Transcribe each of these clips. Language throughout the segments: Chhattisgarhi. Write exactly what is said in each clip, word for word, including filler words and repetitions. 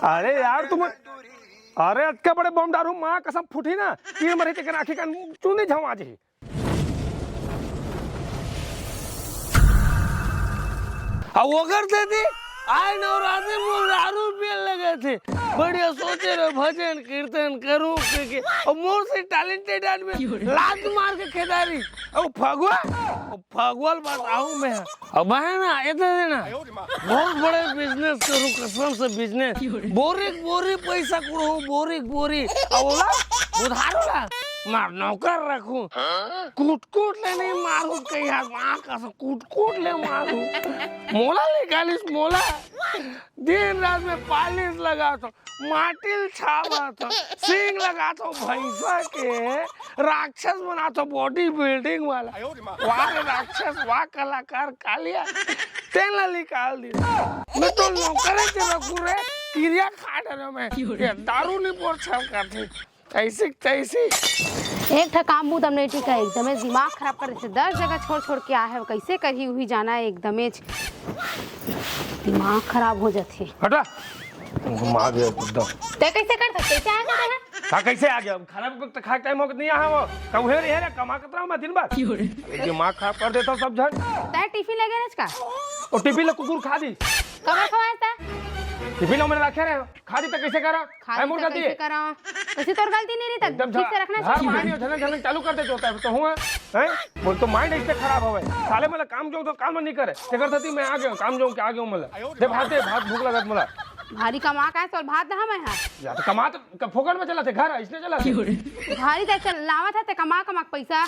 अरे यार तुम, अरे अतका बड़े बम डारू, माँ कसम फूटी ना, तीर मरी तेकर आँखी कान चूंदी झमा जी। अब ओकर सेती आए नवरात्रि में दारू पिए लगे थे। बढ़िया सोचे रहे भजन कीर्तन करूं के, के। और मोर से टैलेंटेड आदमी लात मार के खेदारी। अब फगुआ, अब फगुआ ल बताऊं मैं। अब है ना, इतने दिन ना, बहुत बड़े बिजनेस करूं, कसम से बिजनेस। बोरी के बोरी पैसा कुड़हूं, बोरी के बोरी। अब ओला उधार ला मार नौकर रखूं। कूट कूट ले नहीं मारू कहीं यार, माँ कसम कूट कूट ले मारू। मोला ले गालिस मोला। दिन रात में पालिश लगात हों, माटी ल छावत हों, सींग लगात हों भैंसा के, राक्षस बनात हों बॉडी बिल्डिंग वाला। वाह रे राक्षस, वाह कलाकार कालिया, तेन ला निकाल दी। मैं तो नौकरे के रखूं रे, किरिया खा डरे मैं। ये दारू नहीं बोर छल करते। ऐसे, ऐसे। एक ठा काम मुंह दम नहीं ठीक है, एकदमे दिमाग खराब कर देथे। दस जगह छोड़ छोड़ के आए है, कैसे करही उही जाना है एकदमे। दिमाग खराब हो जाथे। हटा, घुमा दे एकदम। ते कैसे कर सकते, कैसे आ गए हैं? का कैसे आ गया? खाना भी तो खा के टाइम हो गया, नहीं आया वो। का उहे रहे रे, कमा कतरा मैं दिन भर। अरे दिमाग खराब कर देता सब झन। तै टिफिन लगे रहच का? वो टिफिन ला कुकुर खा दी। कब खवाए था? टिफिन ला मैंने रखे रहे, खा दी तो कैसे करा? खा है दी मोर तो गलती कैसे है? करा? कैसे तोर गलती नहीं रहता? एकदम ठीक से रखना घर चाहिए। में आनी हो, झनक झनक चालू कर देते होता है तो हुआ, हैं? बोल तो माइंड ऐसे खराब होवे। साले मतलब काम जो तो काम नहीं करे। तेकर सती मैं आ गया, काम जो के आ गया मतलब। दे भात दे, भात भूख लगत मला। भारी कमा का है, तोर भात दहा मैं हा। या तो कमा तो क-, फोकट में चला थे, घर इसने चला थे। भारी देख चल, लावत है ते कमा कमा के पैसा।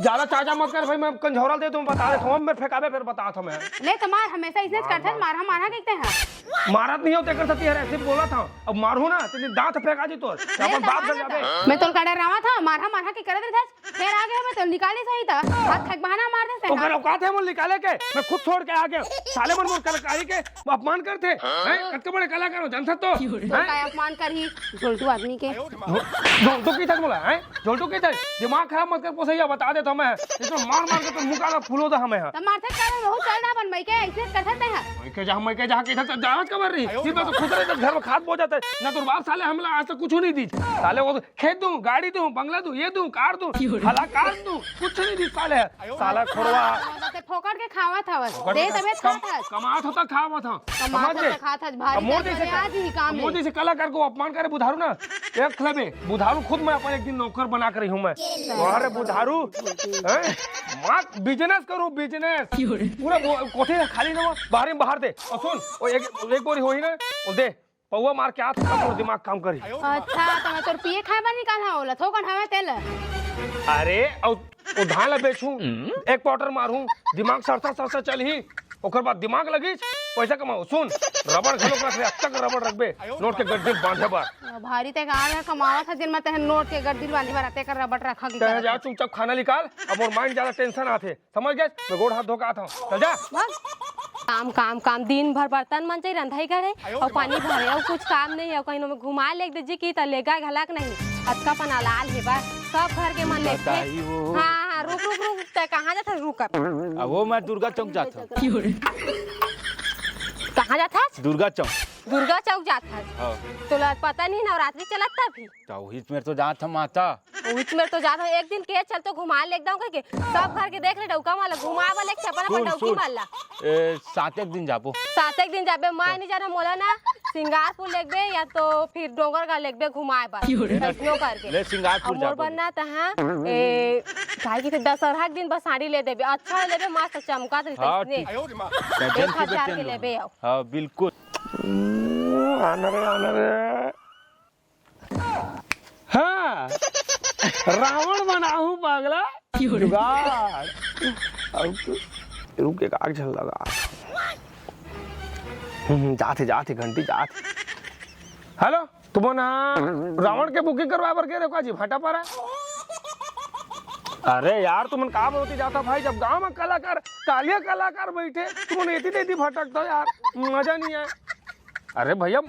ज्यादा चाचा मत कर भाई, मैं कंझौरा दे तुम बता दे, तुम मैं फेंकाबे फिर बता था मैं। ले तो मार, हमेशा इसने करते हैं, मार हम मारा कहते हैं। मारत नहीं हो, तेकर सती हर ऐसे बोला था। अब मारू ना, तेरी दांत फेंका जी तोर। अपन बाप घर जाबे। मैं तोल का डरावा था, मारा मारा के करत रहे था। फिर आ गया मैं तो निकाले सही था। हाथ थक बहाना मार दे ओकर औकात है मोर निकाले के, मैं खुद छोड़ के आ गया। साले मन मोर कलाकारी के अपमान करते हैं। कतके बड़े कलाकार हो, जानता तो। तोर का अपमान करही झोलटू आदमी के। झोलटू की तक बोला है, झोलटू की तक। दिमाग खराब मत कर पोसैया, बता देता मैं। ये तो मार मार के तो मुंह काला फुलो दा हमें। त मारथे कारण बहुत चल ना बन मई के, ऐसे करथे ते है। मई के जहाँ, मई के जहाँ के इधर तो जावत कबर रही। दिन भर तो खुश रहे, घर में खाद बो जाता है। ना तो बाप साले हमला आज तक कुछ नहीं दी। साले वो खेत दूं, गाड़ी दूं, बंगला दूं, ये दूं, कार दूं, हला कार दूं, कुछ नहीं दी साले। साला खोड़वा। ते फोकट के खावत हवस। दे तबे खात हस। कमात होता खावत हस। कमात होता खात हस, भारी मोर जैसे आज ही काम मोर जैसे कलाकार को अपमान करे बुधारू ना। एक खलबे बुधारू खुद मैं अपन एक दिन नौकर बना कर रही हूँ मैं। अरे बुधारू, हैं? माँ बिजनेस करू बिजनेस। पूरा कोठी खाली ना बाहर में बाहर दे। और सुन, वो एक एक बोरी होही ना, वो दे। पौवा मार के आत तब मोर दिमाग काम करी। अच्छा, त मैं तोर पिए खाए बर निकाल हूँ, ओला थोकन हवे तेल। अरे, अउ ओ धान ला बेचूं, एक पाउडर मारहूं, दिमाग सरसा सरसा चलही, ओकर बाद दिमाग लगिस, पैसा कमाओ। सुन, रबड़ घलोक रख ले, अतका रबड़ रखबे, नोट के गड्डी बांधे बर। भारी ते गांव में कमावत है, जिन में ते नोट के गड्डी बांधे बर, अतेक रबड़ रखा ते जा चुपचाप खाना निकाल, अब मोर माइंड ज्यादा टेंशन आथे। समझ गए? मैं गोड़ हाथ धो के आता हूँ। चल जा। भाग। काम, काम, काम, दिन भर बर्तन मंजे, रंधाई करे और पानी भरे और कुछ काम नहीं है। कहीं में घुमा ले दीजिए कि त लेगा घलक नहीं। अतका पना लाल हे बा। सब घर के मन लेथे। हाँ, हाँ, रुक, रुक, रुक, ते कहाँ जात हस? रुक अब। अब वो मैं दुर्गा चौक जात हूँ। कहाँ जात हस? दुर्गा चौक। दुर्गा चौक जात हस? हाँ। तोला पता नहीं नवरात्रि चलत था अभी? तो वही मेरे तो जात हम माता। उहिच मेर तो जात हो, एक दिन के चल तो घुमा ले एकदम कहिके। सब घर के देख ले, डौका मन ला घुमा बर लेके अपन अपन सुन, डौकी सुन। मन ला। ए, सात एक दिन जाबो। सात एक दिन जाबे, मैं नहीं जाना, मोला ना सिंगारपुर लेगबे या तो फिर डोंगरगढ़ लेगबे घुमाए बर। क्यों रे? ऐसनो करके। ले सिंगारपुर अब मोर जाबो। बर ना तहाँ, ए, काहे कि दशहरा के दिन बस साड़ी ले देबे, अच्छा ले देबे, मस्त चमकत रही हाँ, तैसने। ठीक। एक हजार के लेबे आओ। हाँ, बिल्कुल। हम्म, आना रे, आना रे। हाँ, रावण बनाहूं पागला। जुगाड़। अब तो रुक के काग झन लगा। हम्म, जाथे, जाथे, घंटी जाथे। हेलो, तुमन हा रावण के बुकिंग करवाए बर गे रहे का जी, भाटापारा? अरे यार, तुमन का बोलती जाता भाई, जब गांव में कलाकार, कालिया कलाकार बैठे, तुमन एती तेती भटकता यार, मजा नहीं आए। अरे भैया,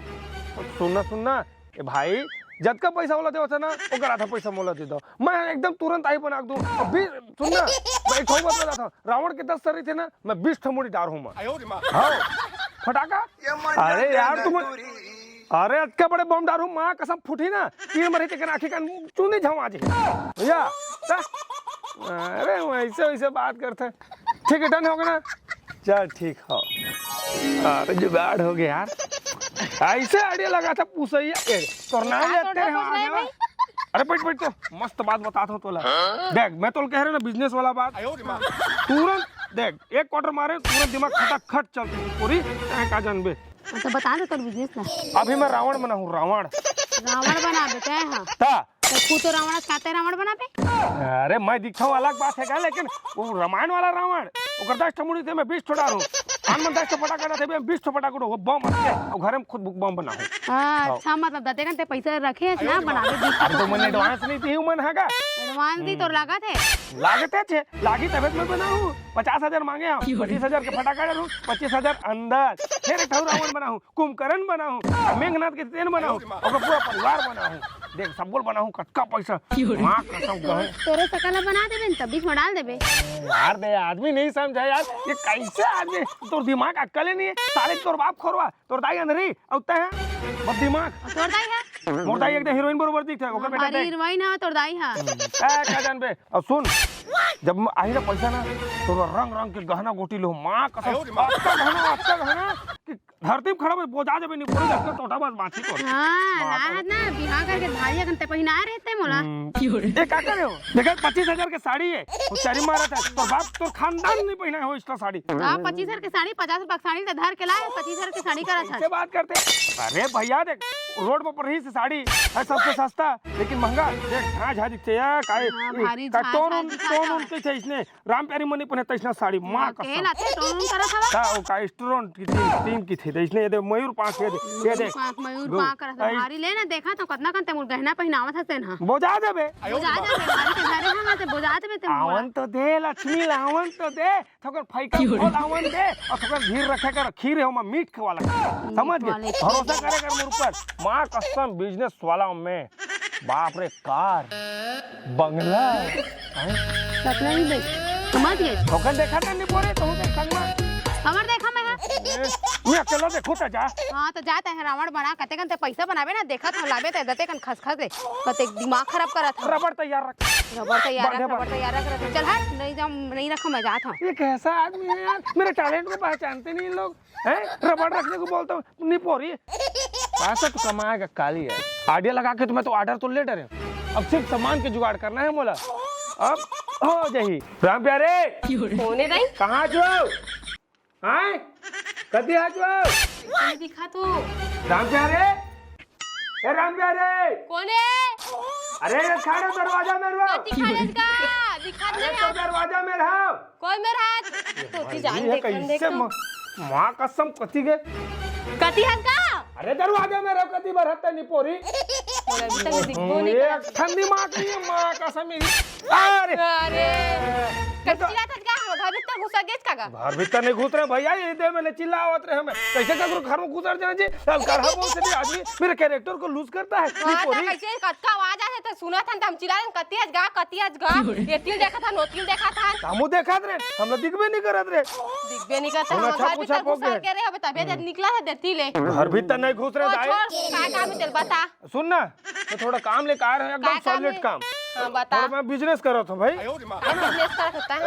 सुनना, सुनना, ए भाई, जतका पैसा वाला देवत है ना, ओकर आधा पैसा मोला दे दो। मैं एकदम तुरंत आई बना दूं। अभी सुन ना, मैं एक ठो बात बताता हूँ, रावण के दस सर रही थे ना, मैं बीस ठो मुड़ी डार हूँ मैं। हाँ, फटाका। अरे यार, तुम अरे अतका बड़े बम डारहूं, माँ कसम फूटही ना, तीर मरही तेकर आँखी कान चूंदी झमा जाही भैया। त-, अरे वैसे वैसे बात करथे। ठीक है, डन हो गया ना? चल ठीक हो। अरे जुगाड़ हो गया यार, ऐसे idea लगा था पुसैया। ए, तोर नाम का लेते हैं, आ गया। अरे बैठ बैठ, तो मस्त बात बताता हूँ तोला। देख, मैं तोला कह रहे ना business वाला बात, तुरंत देख, एक quarter मारे, तुरंत दिमाग खटाखट चलती पूरी। तैं का जानबे? तो बता दे तोर business ला। अभी मैं रावण बना हूँ, रावण। रावण बनाबे तैं? हाँ। ता? तो तू तो रावण, साथे रावण बनाबे। अरे मैं दिखता हूँ, अलग बात है का, लेकिन वो रामायण वाला रावण, ओकर दस ठो मुड़ी थे, मैं बीस ठो डारूं। आन मन दस ठो फटाका डारथे, मैं बीस ठो फटाका उड़ाहूं, वो बम हटके, और घरे में खुद बम बनाहूं। हाँ, अच्छा, मतलब दते घंटे पैसा रखे है ना बनाबे बीस ठो। अरे तो मन advance नहीं दी, मन है का? Advance दी तोर लागत है? लागते छे, लागी तबे तो मैं बनाहूं। पचास हजार मांगे हम, पच्चीस हजार के फटाका डारूं, पच्चीस हजार अंदर, फिर एक ठो रावण बनाहूं। कुंभकर्ण बनाहूं, मेघनाथ के तेन बनाहूं, ओकर पूरा परिवार बनाहूं। देख, सबो ल बनाहूं, कतका पैसा। माँ कसम कहे। तोरो सकल ला बना देबे न, तब बीच में डाल देबे। यार दे, आदमी नहीं समझा यार, ये कैसे आदमी, तोर दिमाग अक्कल ही नहीं है। साले तोर बाप खोरवा, तोर दाई अंधरी, अउ तैं है, बस दिमाग। तोर दाई है? मोर दाई एकदम हीरोइन बरोबर दिखथे, ओकर बेटा अरे देख। हीरोइन है तोर दाई है। ए, का जानबे? अब सुन, जब आही ना पैसा ना, तो रंग रंग के गहना गोटी लो, माँ कसम, अतका गहना, अतका गहना कि धरती में खड़ा बस बोजा जबे नहीं, पूरी धरती टोटा बस बाँची तो। हाँ, बाप रे। लाहत ना, बिहाव करके भारी अकन ते पहिनाए रहते मोला। हम्म। ये का करे हो? देखा, पच्चीस हजार के साड़ी है, वो चारी मारा था, तोर बाप, तोर खानदान नहीं पहिना हो इसका साड़ी। हाँ, पच्चीस हजार के साड़ी, पचास रुपया के साड़ी ते धर के लाए, पच्चीस हजार के साड़ी करा था। कैसे बात करते? अरे भैया देख, रोड पर पड़ी से साड़ी है सबसे सस्ता, लेकिन महंगा। देख, झाँ झाँ दिखते यार, काहे, हाँ, भारी का झाँ टोन झाँ उन, दिखा टोन था। उन कैसे इसने राम प्यारी मनी पहने तैसना साड़ी, माँ हाँ, कसम। केला थे, टोन उन करा था। का, वो का, स्टोन की तीन, तीन की थी, तैसने ये दे, मयूर पाँख ये दे, ये दे। मयूर पाँख, मयूर दो। पाँख करा था। आई। भारी ले ना, देखा तो कतना कन ते मोर गहना पहिनावत हसे ना। बोजा देबे। बोजा देबे, भारी के घरे हम ते बोजा देबे ते मोर। आवन तो दे, लक्ष्मी, लावन तो दे। थोकर फैका फल आवन दे, और थोकर धीर रखे कर खीर है, ओमा मीठ खवाला। समझ गए? वाले भरोसा करे कर मोर ऊपर। माँ कसम, business वाला मैं। बाप रे, कार, बंगला। हैं? सपना नहीं भाई, समझ गए? थोकर देखा था नहीं बोले, तो देख संग में। हमर देखा मैं है। ए, मैं अकेला देखो ता जा। हाँ, तो जाते हैं रावण बना, कते कन ते पैसा बनाबे ना, देखा था लाबे ते दते कन खस खस दे। कते दिमाग खराब करा था। रबड़ तैयार रख। रबड़ तैयार रख, बढ़िया रबड़ बात। तैयार रख, रख। चल हट, नहीं जाऊँ, नहीं रखा, मैं जात हूँ। ये कैसा आदमी है यार, मेरे talent को पहचानते नहीं इन लोग। हैं? रबड़ रखने को बोलता हूँ, नहीं पोरी। पैसा तो कमाएगा काली है। Idea लगा के तो मैं तो order तो ले डरे हूँ। अब सिर्फ सामान के जुगाड़ करना है मोला। अब हो जाही। राम प्यारे। कौन है भाई? कहाँ जो? आय? कति आज हो? नहीं दिखा तो। राम प्यारे? ए राम प्यारे? कौन है? अरे ये खड़े दरवाजा में रहो। कति खड़े का? दिखा अरे नहीं तो है। दरवाजा में रहो। कोई मेरा हाथ। तो की जान ये देख, कैसे देख तो। म-, माँ कसम कति के? कति हाथ का? अरे दरवाजा में रहो, कति बार हत्ता नहीं पोरी। बोला, अभी तक दिखबो नहीं ये करा। ठंडी माँ की माँ कसम मेरी। अरे। अरे। ये तो कच्ची का था का? हम घर भीतर घुसा गेच का गा? घर भीतर नहीं घुस रहे भैया, ये दे मैंने चिल्लावत रहे हमें। कैसे ककरो घर में घुसर जाना जी? अब गढ़ा बोल से भी आदमी मेरे character को lose करता है। हाँ, ये तो पोरी। कैसे कतका आवाज आथे तो सुनत हन, त हम चिल्ला रहे, "कति आज गा, कति आज गा?" ये तिल देखत हन, वो तिल देखत हन। हमू देखत रहे, हमला दिखबे नहीं करत रहे। दिखबे नहीं करत, हम हम अच्छा घर पूछा भीतर पोक घुसा गए। के रहे, अब तबियत निकला है देती ले। घर भीतर नहीं घुस रहे वो दाई। छोड़, का काम है तेल बता। सुन ना, मैं थोड़ा काम लेके आ रहे हैं, एकदम का काम solid है? काम। हाँ, बता। थोड़ा मैं business कर रहा था भाई। ये business का होता है? अ,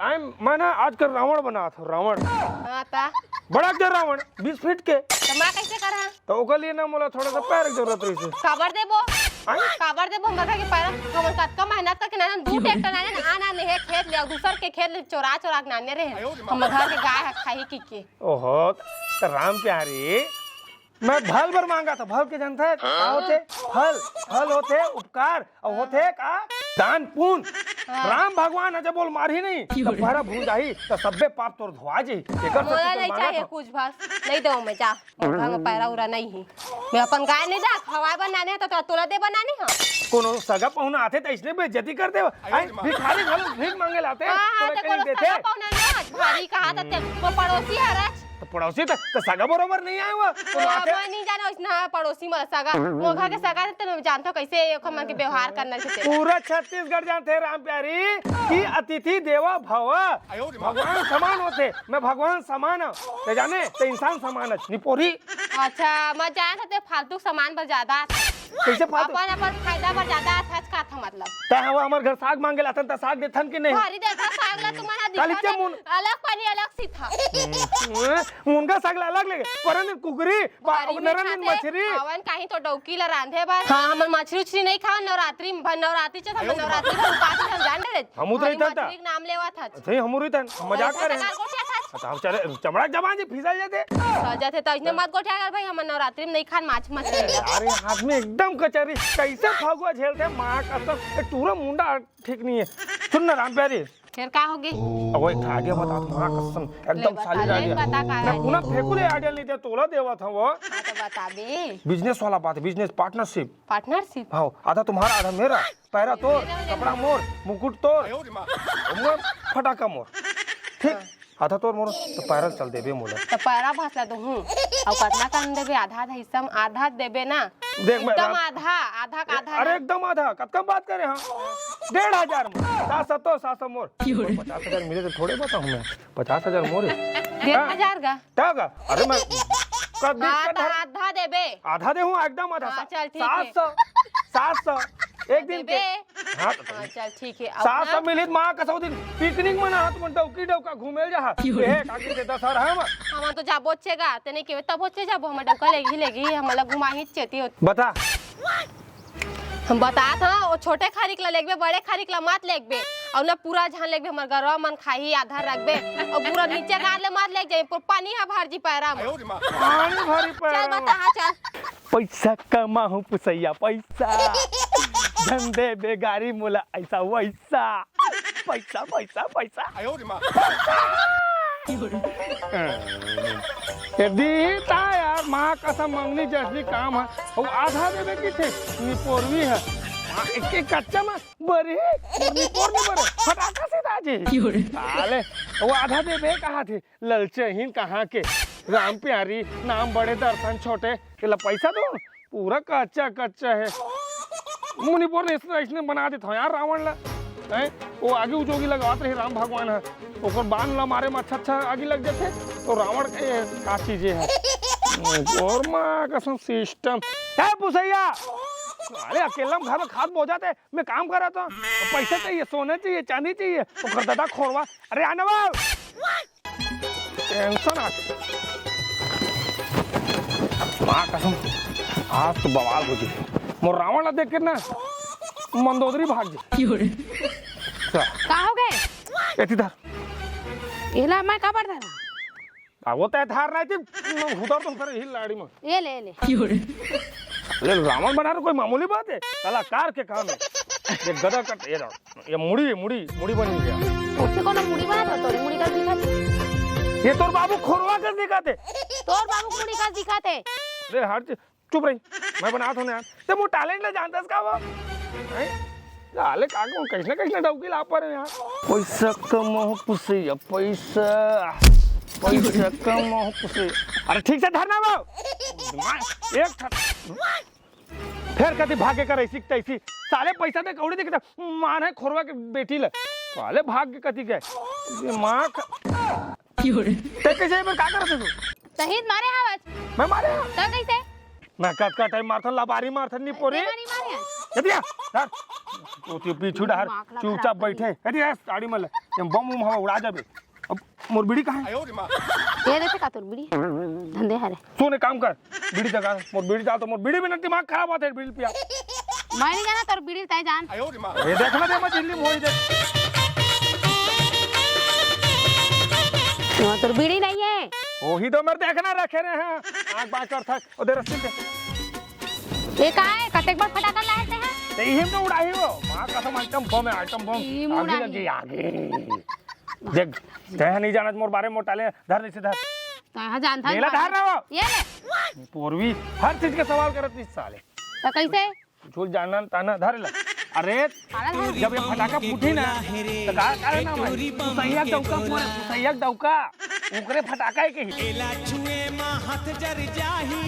I'm, मैं ना आजकल रावण बना था, रावण। हाँ, ता? बड़ा के रावण, बीस फीट के। तो मैं कैसे करा? तो ओकर लिए ना मोला थोड़ा सा पैर की जरूरत रही थी। काबर देबो? हाँ? काबर देबो? हम घर के पैर, हम कतका मेहनत करके ना, दू ट्रैक्टर ना, ना, ना, ना, खेत ले, दूसर के खेत ले, चोरा, चोरा के नाने रहे। हम घर के गाय है, खाही की के। ओहो, तो राम प्यारी, मैं भल बर मांगा था, भल के जानता है? का होते? फल, फल होते उपकार, और होते का? दान पुण्य। हाँ। राम भगवान ह जब बोल मारही नहीं, तो पहरा भूल जाही, तो सब्बे पाप तोर धोआ जाही। एकर से बोला तो नहीं मांगा चाहिए था। कुछ भास, नहीं दो मैं जा, मोर घर में पैरा उरा नहीं ही। मैं अपन गाय नहीं दा, खवाए बनाने तो, तो तोला दे बनानी हो। कोनो सगा पहुना आथे तो इसने बेइज्जती कर दे। आई, भिखारी घर भीख मांगे लाते, हाँ, हाँ, तोला तो कहीं कोनो देते। सगा पहुना नहीं आज भारी कहा था ते, वो पड़ोसी है रच। त पड़ोसी त, त सगा बरोबर नहीं आय वो। तो तो बात है। मैं नहीं जाना उसना पड़ोसी मन सगा। वो घर के सगा ते तो जानथो कैसे ओखर मन के व्यवहार करना चाहिए। पूरा छत्तीसगढ़ जानथे राम प्यारी कि अतिथि देवा भव। भगवान समान होथे, मैं भगवान समान हूँ। ते जाने, ते इंसान समान है, निपोरी। अच्छा, मैं जानत हते फालतू सामान बर ज्यादा। कैसे फालतू? अपन, अपन फायदा बर ज्यादा अथच का था मतलब। तै हवा हमर घर साग मांगे लाथन, त साग देथन कि नहीं? भारी देथा साग ला तुमन ह काली दिखा के दे, मुन- अलग पानी अलग सीथा। हम्म, मुनगा साग ला अलग लेगे, परन कुकरी, बा-, भारी नरन मीठा दे, मछरी। हवन काहीं तो डौकी ला रांधे बर। हाँ, हमन मछरी उछरी नहीं खावन नवरात्रि में, भर नवरात्रि चलत, हमन नवरात्रि में उपास हम जान डरे। हम उतरे खाली था। मछरी के नाम लेवत हच। अच्छा, हम उतरे था, मजाक करे। गोठिया था। अच्छा, हम चले, चमड़ा जबान जी फिसल जाते। फिसल जाते तो इसने मत गोठिया कर भाई, हमन नवरात्रि में नहीं खान माछ मछरी। अरे, आदमी एकदम कचरी, कैसे फगुआ झेलथे, माँ कसम, ये टूरा मुंडा ठीक नहीं है। सुन ना राम प्यारी। फिर का होगे? अब वो एक idea बता दो, माँ कसम, एकदम ले बता, solid ले idea। बता का मैं idea? पूरा फेंकू ले idea नहीं दे, तोला देवा था वो। हाँ, तो बता बे। Business वाला बात, business partnership। Partnership? हाँ, आधा तुम्हारा, आधा मेरा। पैरा तोर, मेरा, मेरा। कपड़ा मोर, मुकुट तोर, मोर फटाका मोर। ठीक? हाँ। आधा तोर मोर, तो पैरा चल देबे मोला। तो पैरा भासला तो हूँ। अउ कतना कन देबे? आधा, आधा हिस्सा में आधा देबे ना। देख मैं एकदम राम- आधा, आधा का आधा अरे ना। एकदम आधा, कतका बात करे हाँ? डेढ़ हजार में, सात सौ तोर, सात सौ मोर। क्यों रे? पचास हजार मिले तो थोड़े बताऊँ मैं, पचास हजार मोर। डेढ़ हजार का? का का? अरे मैं कब हाँ, तो आधा देबे। आधा दे हूँ, एकदम आधा। हाँ, चल, ठीक है। सात सौ, सात सौ, एक दिन के। देबे। हाँ, तो हाँ, चल, ठीक है। अब सात सौ ना मिलित माँ कसौ दिन picnic मना, तुमन डौकी डौका घूमे ल जाहा। क्यों रे? ए, काकी से दस हजार हम। हम तो जाबो छेगा, तेने के तब होचे जाबो, हम डौका लेगी, लेगी, हम अलग घुमाही चेती होती। बता। हम बतात हन, वो छोटे खरीक ला लेगबे, बड़े खरीक ला मत लेगबे। अउ ना पूरा झन लेगबे, हमर गरवा मन खाही, आधा रखबे। अउ पूरा नीचे गार ले मत लेग जाए, पूरा पानी हा भर जी पैरा में। पानी भरी चल पैरा में। बता, हाँ, चल। पैसा कमाहूँ पुसैया पैसा, धन देबे गारी मोला ऐसा वैसा। पैसा, पैसा, पैसा। ए दीदी, ता यार, माँ कसम मंगनी जैसी काम है। वो आधा देबे की थे, निपोरवी है। माँ, एक, एक कच्चा माँ, बरी, निपोर नहीं बरे, फटाका से दाजी। साले, वो आधा देबे कहा थे, ललचे ही कहाँ के। राम प्यारी, नाम बड़े दर्शन छोटे, एला पैसा दो। पूरा कच्चा कच्चा है। मुनि बोल, इसने, इसने बना देता हूँ यार रावण ला। हैं? वो आगी उजोगी लगावत रहे राम भगवान ह। ओकर बाण ला मारे में अच्छा अच्छा आगी लग जाथे। तो रावण के का चीजें है। और माँ कसम system। हे पुसैया। अरे अकेला में घर में खाद बो जाते। मैं काम कर रहा था। पैसा चाहिए, सोना चाहिए, चांदी चाहिए। ओकर दादा खोरवा। अरे आने वाल। Tension आ चुका। माँ कसम, आज तो बवाल हो जी। मोर रावण ला देख के ना, मंदोदरी भाग जी। का हो गए? एती धर। एला मैं काबर धरा? आ, वो तय धार नहीं थी, उधर तो उधर ही लाड़ी में। ये ले, ले। ले रावण बनाना कोई मामूली बात है, कलाकार के काम है। ये गदा कट, ये रहा। ये मुड़ी, मुड़ी, मुड़ी बन गया। उससे कोनो मुड़ी बना दो, तोरे मुड़ी का दिखा दे। ये तोर बाबू खोरवा का दिखा दे। तोर बाबू मुड़ी का दिखा दे। अरे हट, चुप रही। मैं बना था यार। ते मो talent ले जानता इसका वो। हैं? साले का को कैसने कैसने डौकी ला पर यार। पैसा कमाओ पुसैया, पैसा। पैसा कमाओ पुसैया। अरे ठीक से धरना वो। एक था। फेर कति भाग्य कर ऐसी तैसी। साले पैसा दे कौड़ी दे के त मार है खोरवा के बेटी ले। साले भाग्य कति के। दिमाग। ते कैसे एक बार का करत है तू? सही मारे हवच। मैं मारे हूँ। तो कैसे? मैं कतका टाइम मारथन, लबारी मारथन, निपोरी। कैसे मारी मारे? जदिया, धर। तो तू पीछू डहर, दिमाग ला चुपचाप खराब कर बैठे। अरे यार, साड़ी मल, ये बम उम हवा उड़ा जाबे। अब मोर बीड़ी कहाँ है? ये देखे का तोर बीड़ी? धंधे हरे। सुन, एक काम कर, बीड़ी जगा, मोर बीड़ी डाल तो, मोर बीड़ी बिना दिमाग खराब होता है, बीड़ी पिया। मैं नहीं जाना तोर बीड़ी तय जान। ये देखना दे, मैं दिल्ली में होई दे। वहाँ तोर बीड़ी नहीं है। वही तो मेरे देखना रखे रहे हैं, आँख बाँच कर थक, ओ दे रस्सी दे। ये का है? कतेक बार फटाका लाए ते हैं? ते इही में तो उड़ाही हो, माँ कसम item bomb है, item bomb। ई आगे मुड़ा लग गई, आगे। देख, तय नहीं जानत मोर बारे में मोटाले, धर ले सीधा। तय हाँ जानता है मेला बारे। धर रहा हो। ये ले। पूर्वी हर चीज के सवाल करत नहीं साले। तो कैसे? झूल जानना ताना धर ले। अरे, साला धर। जब ये फटाका फूटी ना, तो का, का ना भाई? पुसैया डौका मोरे, पुसैया डौका। ओकरे फटाका हे कही। एला छुए मा हाथ जर जाही।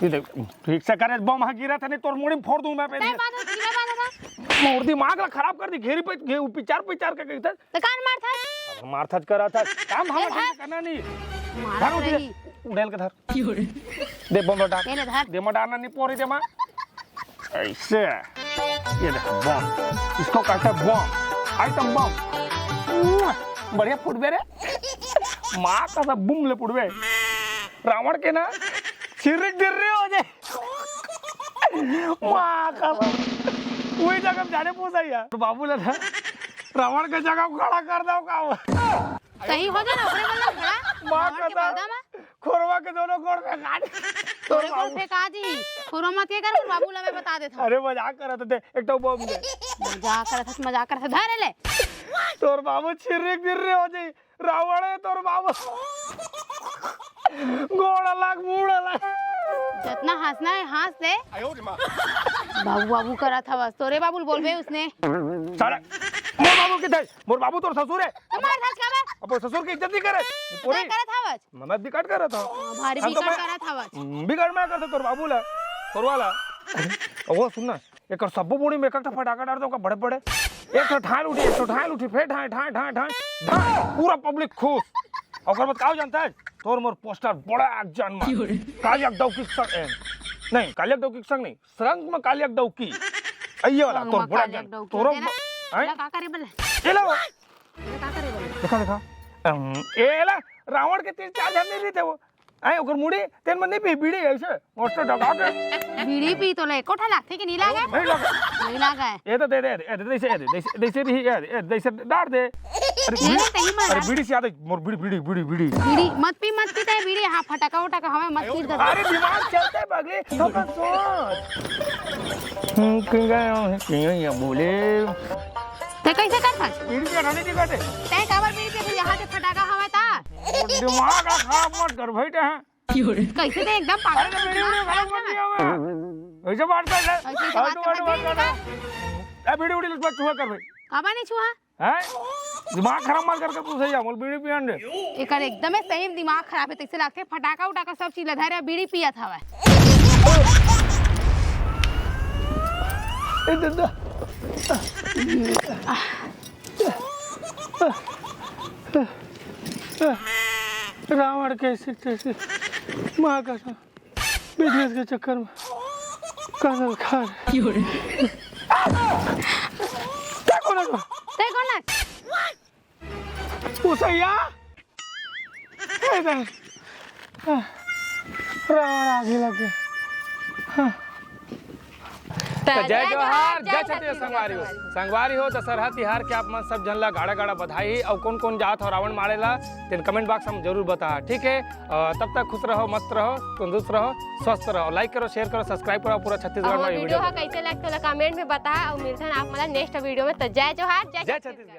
ये देख, ठीक से करे, बम हा गिरत हे, नहीं तोर मुड़ी फोड़ दूं मैं। तय बात होती, मैं बात होता। मोर दिमाग ला खराब कर दी, घेरी पे, घे-, पिचार, पिचार के कहिथे। त कान मारथस? मारथस करथस। काम धाम ए, ठीक से करना नहीं। मारत धर उठे, रही। उड़ेल के धर। दे बम डाल। ए ले धर। दे मा डालना नहीं पोरी दे मा। ऐसे। ये देख बम। इसको कहते हैं बम। Item bomb. बढ़िया फुटबे रे। माँ का सब बम ले फुटबे। रावण के ना छिर्रिक दिर्री हो जाए। माँ का सब। वही जगह जाने पूछा यार। बाबू ला था। रावण के जगह खड़ा कर दो का। सही हो जाए ना, ओकरे मतलब खड़ा। माँ रावण के कसम। बलदा मा। खोरवा के दोनों गोड़ फेंका दे। तोरे गोड़ फेंका दी। खोरवा मत के कर, बाबू ला मैं बता देता हूँ। अरे मजाक करत हे, एक तो बम दे। मजाक करत हे, मजाक करत हे, धर ले। तोर बाबू छिर्रिक दिर्री हो जाई। रावण हे तोर बाबू। गोड़ अलग, मूड़ अलग। जितना हंसना हे, हंस दे। बाबू, बाबू करत हवस। तोरे बाबू बोलबे उसने। साला, मोर बाबू किथे? मोर बाबू तोर ससुर हे। तो मार धाच का बे? अपन ससुर के इज्जत नहीं करे। पूरी करत हवस। मैं बिकट करत हूँ। हाँ, भारी हम तो बिकट मैं करत हवस। हम्म, बिकट मैं करत तोर बाबू ला, तोर वाला। वो सुन ना, एकर सब्बो मुड़ी में एक-एक ठा फटाका डार दो का बड़े-बड़े। एक ठो ठाल उठी, एक ठो ठाल उठी, फेर ठाल, ठाल, ठाल, ठाल, ठाल, पूरा public खुश। ओकर बाद का हो जानता है? तोर मोर poster बड़ा एक जान मा। कालिया डौकी के संग, ए, नहीं, कालिया डौकी के संग नहीं, संग में कालिया डौकी। अइये वाला, संग तोर में बड़ा कालिया जान। डौकी। तोरो तेला, म-, हैं? तेला का करे बले? ये लो। तेला का करे बले? देखा, देखा। अम, ये ला, रावण के तीन चार झन नहीं रहिथे वो। आए, ओकर मुड़ी, तेन में नहीं पी, बीड़ी ऐसे, मस्त दबा के। बीड़ी पी तो ले, एको ठा लागथे कि नहीं लागे? नहीं लागे। नहीं लागे। ये तो दे दे, ये दे, जैसे, ये दे, जैसे, जैसे नहीं, ये दे, ये जैसे डार दे। अरे, ये बीड़ी, नहीं, नहीं, अरे, महाराज। बीड़ी से याद है, मोर बीड़ी, बीड़ी, बीड़ी, बीड़ी। बीड़ी, मत पी, मत पी, तैं बीड़ी, हाँ, फटाका, उटाका हवा, मत पी, दादा। अरे, दिमाग चलता है, पगली, तो अपन सोच। हम्म, कहीं गए हो, कहीं ये बोले। तैं कैसे करथस? बीड़ी के हटाने की बात है। तैं काबर बीड़ी पीथस? यहाँ से फटाका हवा था। दिमाग खराब मत कर भाई, तैं। कैसे तैं एकदम पागल अरे, तो बीड़ी, बीड़ी, गलत मत किया हुआ। ऐसे बात कर ले। ऐसे, ऐसे बात फालतू, कर, फालतू बात बीड़ी कर ले। निकाल। ए, बीड़ी, उड़ी मत छुआ कर भाई। काबर नहीं छुआ? हैं? दिमाग खराब मत करके तू सही जा, बोल बीड़ी पियन दे। एकर एकदमे सही में दिमाग खराब हे, तैसे लागथे फटाका उटाका सब चीज ल धरे, बीड़ी पियत हवय। ए ददा। रावण कैसे तैसे माँ कसम। बिजनेस के चक्कर में कसम खा रहे। तैं कोन हस? तैं कोन हस? उसैया? ए दे। रावण आगे लगे। हाँ। त जय जोहार, जय छत्तीसगढ़ संगवारी हो। संगवारी हो, दशहरा तिहार के आप मन सब झन ला गाड़ा गाड़ा बधाई। अउ कोन कोन जात हो रावण मारे ला, तेन comment box में जरूर बता, ठीक है? अ, तब तक खुश रहो, मस्त रहो, तंदुरुस्त रहो, स्वस्थ रहो। Like करो, share करो, subscribe करो, पूरा छत्तीसगढ़ अउ में video video ह कैसे लगथे, ओला comment में बता, अउ मिलथन आप मन ला next video में। त जय जोहार, जय जय छत्तीसगढ़। छत्तीसगढ़।